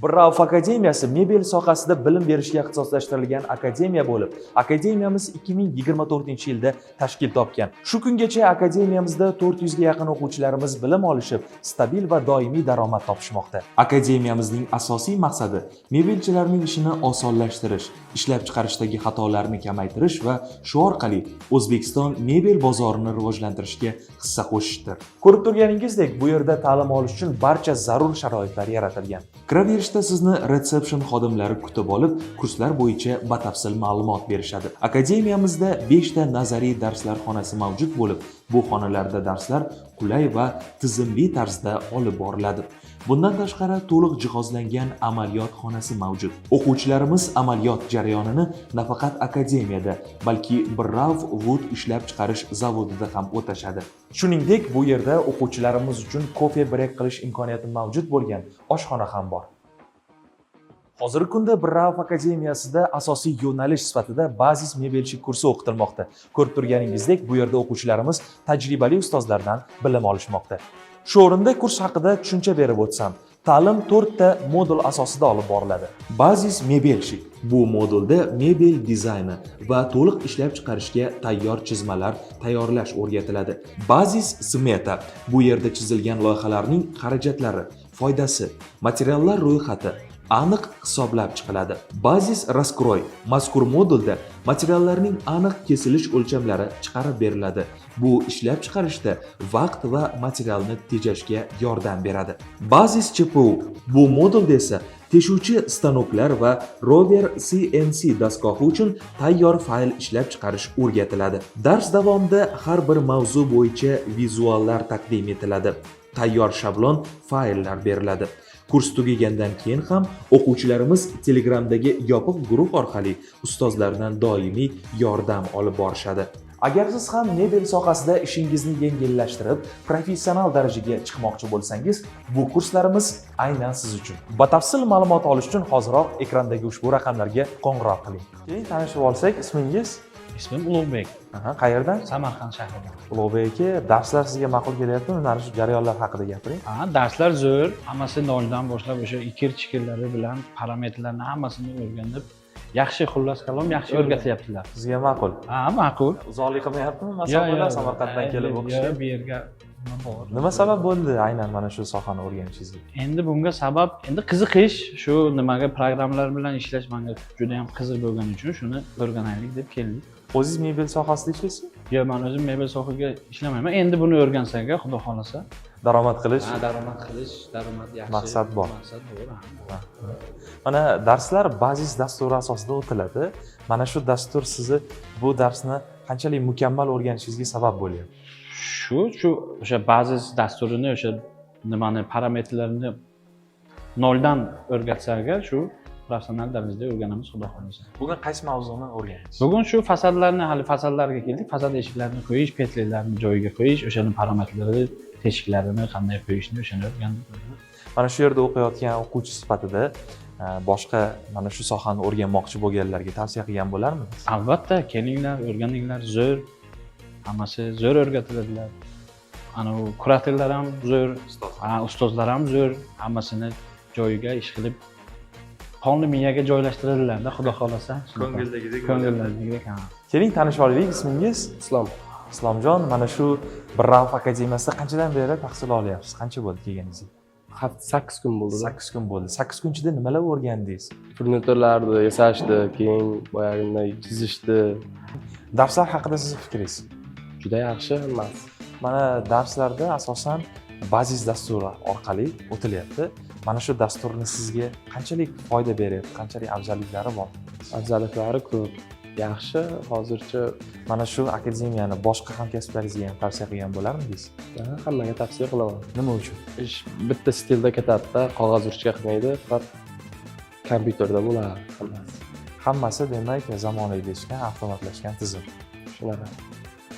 Rauf akademiyasi mebel sohasida bilim berishga ixtisoslashtirilgan akademiya bo'lib, akademiyamiz 2024-yilda tashkil topgan. Shu kungacha akademiyamizda 400 ga yaqin o'quvchilarimiz bilim olishib, stabil va doimiy daromad topishmoqda. Akademiyamizning asosiy maqsadi mebelchilarning ishini osonlashtirish, ishlab chiqarishdagi xatolarni kamaytirish va shu orqali O'zbekiston mebel bozorini rivojlantirishga hissa qo'shishdir. Ko'rib turganingizdek, bu yerda ta'lim olish uchun barcha zarur sharoitlar yaratilgan. Kiraverishda sizni retsepshn xodimlari kutib olib, kurslar bo'yicha batafsil ma'lumot berishadi. Akademiyamizda 5 ta nazariy darslar xonasi mavjud bo'lib, bu xonalarda darslar qulay va tizimli tarzda olib boriladi. Bundan tashqari, to'liq jihozlangan amaliyot xonasi mavjud. O'quvchilarimiz amaliyot jarayonini nafaqat akademiyada, balki Brav Wood ishlab chiqarish zavodida ham o'tashadi. Shuningdek, bu yerda o'quvchilarimiz uchun кофе брейк qilish imkoniyati mavjud bo'lgan oshxona ham bor. Hozirgi kunda Brav akademiyasida asosiy yo'nalish sifatida базис мебельщик kursi o'qitilmoqda. Ko'rib turganingizdek, bu yerda o'quvchilarimiz tajribali ustozlardan bilim olishmoqda. Shu o'rinda kurs haqida tushuncha berib o'tsam, ta'lim to'rtta modul asosida olib boriladi. Базис мебельщик. Bu modulda mebel dizayni va to'liq ishlab chiqarishga tayyor chizmalar tayyorlash o'rgatiladi. Базис смета. Bu yerda chizilgan loyihalarning xarajatlari, foydasi, materiallar ro'yxati aniq hisoblab chiqiladi. Базис раскрой. Mazkur modulda materiallarning aniq kesilish o'lchamlari chiqarib beriladi. Bu ishlab chiqarishda vaqt va materialni tejashga yordam beradi. Базис ЧПУ. Bu modulda esa teshuvchi stanoklar va Rover CNC dastgohi uchun tayyor fayl ishlab chiqarish o'rgatiladi. Dars davomida har bir mavzu bo'yicha vizuallar taqdim etiladi. Tayyor shablon fayllar beriladi. Kurs tugagandan keyin ham o'quvchilarimiz Telegramdagi yopiq guruh orqali ustozlardan doimiy yordam olib borishadi. Agar siz ham mebel sohasida ishingizni yengillashtirib, professional darajaga chiqmoqchi bo'lsangiz, bu kurslarimiz aynan siz uchun. Batafsil ma'lumot olish uchun hoziroq ekrandagi ushbu raqamlarga qo'ng'iroq qiling. Keling, tanishib olsak, ismingiz? Ismim Ulug'bek. Aha, qayerdan? Samarqand shahridan. Ulug'bek aka, darslar sizga ma'qul kelyaptimi? Mana shu jarayonlar haqida gapiring. Ha, darslar zo'r. Hammasi noldan boshlab o'sha ikir chikirlari bilan parametrlarni hammasini o'rganib, yaxshi, xullas kalom, yaxshi o'rgatyaptilar. Sizga ma'qul? Ha, ma'qul. Uzoqlik qilmayaptimi Yo, masofalar yo, Samarqanddan kelib yo, o'qishga? Bu yerga nima bor? Nima sabab bo'ldi aynan mana shu sohani o'rganishingizga? Endi bunga sabab endi qiziqish, shu nimaga, programmalar bilan ishlash menga juda ham qiziq bo'lgani uchun shuni o'rganaylik deb keldik. O'zingiz mebel sohasida ishlaysizmi? Yo'q, man o'zim mebel sohaga ishlamayman. Endi buni o'rgansak, xudo xohlasa. Daromad qilish Ha, daromad qilish, daromad yaxshi. Maqsad bor. Maqsad bor, ha. Mana darslar Bazis dasturi asosida o'tiladi. Mana shu dastur sizni bu darsni qanchalik mukammal o'rganishingizga sabab bo'lyapti? Shu o'sha Bazis dasturini, o'sha nimani, parametrlarini noldan o'rgatsa agar, shu professional darajada o'rganamiz, xudo xohlasa. Bugun qaysi mavzuni o'rgandingiz? Bugun shu fasadlarni, hali fasadlarga keldik, fasad eshiklarni qo'yish, петли larni joyiga qo'yish, o'shani parametrlari, teshiklarini qanday qo'yishni, o'shani o'rgandik. Mana shu yerda o'qiyotgan o'quvchi sifatida boshqa mana shu sohani o'rganmoqchi bo'lganlarga tavsiya qilgan bo'larmidingiz? Albatta, kelinglar, o'rganinglar, zo'r, hammasi zo'r o'rgatiladilar. Anavi kuratorlar ham zo'r, ha, ustozlar ham zo'r, hammasini joyiga ish qilib, qonni miyaga joylashtiradilarda, xudo xohlasa. Ko'ngildagidek. Ko'ngildagidek, ha. Keling, tanishib olaylik, ismingiz? Islom. Islomjon, mana shu Birrauf akademiyasida qanchadan beri tahsil olyapsiz? Qancha bo'ldi kelganingizga? Hafta 8 kun bo'ldi. 8 kun bo'ldi. 8 kun ichida nimalar o'rgandingiz? Furniturlarni yasashdi, keyin boyagiday chizishdi. Darslar haqida sizni fikringiz? Juda yaxshi hammasi. Mana darslarda asosan Bazis dasturi orqali o'tilyapti. Mana shu dasturni sizga qanchalik foyda beryapti, qanchalik afzalliklari bor? Afzalliklari ko'p. Yaxshi hozircha. Mana shu akademiyani boshqa hamkasblaringizga ham tavsiya qilgan bo'larmidingiz? Ha, hammaga tavsiya qilaman. Nima uchun? Ish bitta stilda ketadida, qog'oz ruchka qilmaydi, faqat kompyuterda bo'ladi hammasi. Hammasi, demak, zamonaviylashgan, avtomatlashgan tizim. Shunaqa.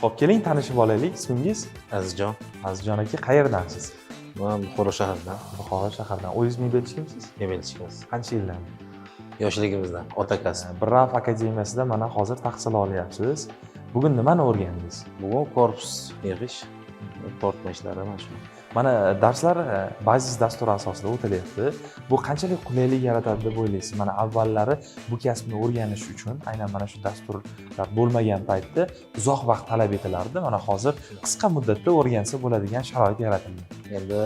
Ho'p, keling, tanishib olaylik, ismingiz? Azizjon. Azizjon aka, qayerdansiz? Man Buxoro shahridan. Buxoro shahridan. O'zingiz mebelchikmisiz? Mebelchimiz. Qancha yildan? Yoshligimizdan, ota kasb. Birraf akademiyasida mana hozir tahsil olyapsiz. Bugun nimani o'rgandingiz? Bugun korpus yig'ish, tortma ishlari mana shu. Mana darslar bazis dasturi asosida o'tilyapti. Bu qanchalik qulaylik yaratadi deb o'ylaysiz? Mana avvallari bu kasbni o'rganish uchun aynan mana shu dasturlar bo'lmagan paytda uzoq vaqt talab etilardi. Mana hozir qisqa muddatda o'rgansa bo'ladigan sharoit yaratilgan. Endi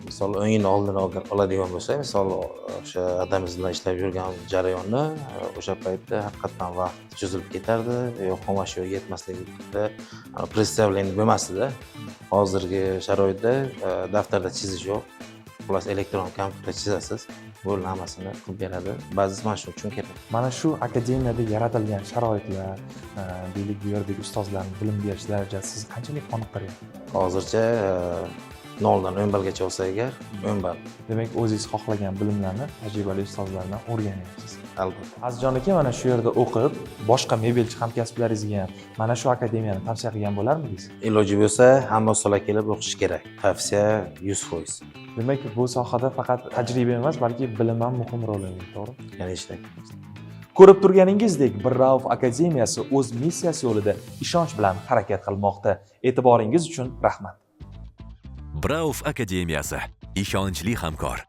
misol 10 yil oldin oladigan bo'lsak, misol o'sha adamiz bilan ishlab yurgan jarayonni, o'sha paytda haqiqatdan vaqt cho'zilib ketardi, yo xomashyo yetmasligida представление bo'lmasdida. Hozirgi sharoitda daftarda chizish yo'q, xullas, elektron kompyuterda chizasiz, bo'ldi, hammasini qilib beradi. Bazis mana shu uchun kerak. Mana shu akademiyada yaratilgan sharoitlar, deylik, bu yerdagi ustozlarning bilim berish darajasi sizni qanchalik qoniqtiryapti? Hozircha 0 dan 10 ballgacha olsa agar, 10 ball. Demak, o'zingiz xohlagan bilimlarni tajribali ustozlardan o'rganyapsiz. Albatta. Azizjon aka, mana shu yerda o'qib, boshqa mebelchi hamkasblaringizga ham mana shu akademiyani tavsiya qilgan bo'larmidingiz? Iloji bo'lsa, hamma ustalar kelib o'qishi kerak, tavsiya 100%. Demak, bu sohada faqat tajriba emas, balki bilim ham muhim rol o'ynaydi, to'g'rimi? Конечно. Ko'rib turganingizdek, Birrauf akademiyasi o'z missiyasi yo'lida ishonch bilan harakat qilmoqda. E'tiboringiz uchun rahmat. Brauf akademiyasi, ishonchli hamkor.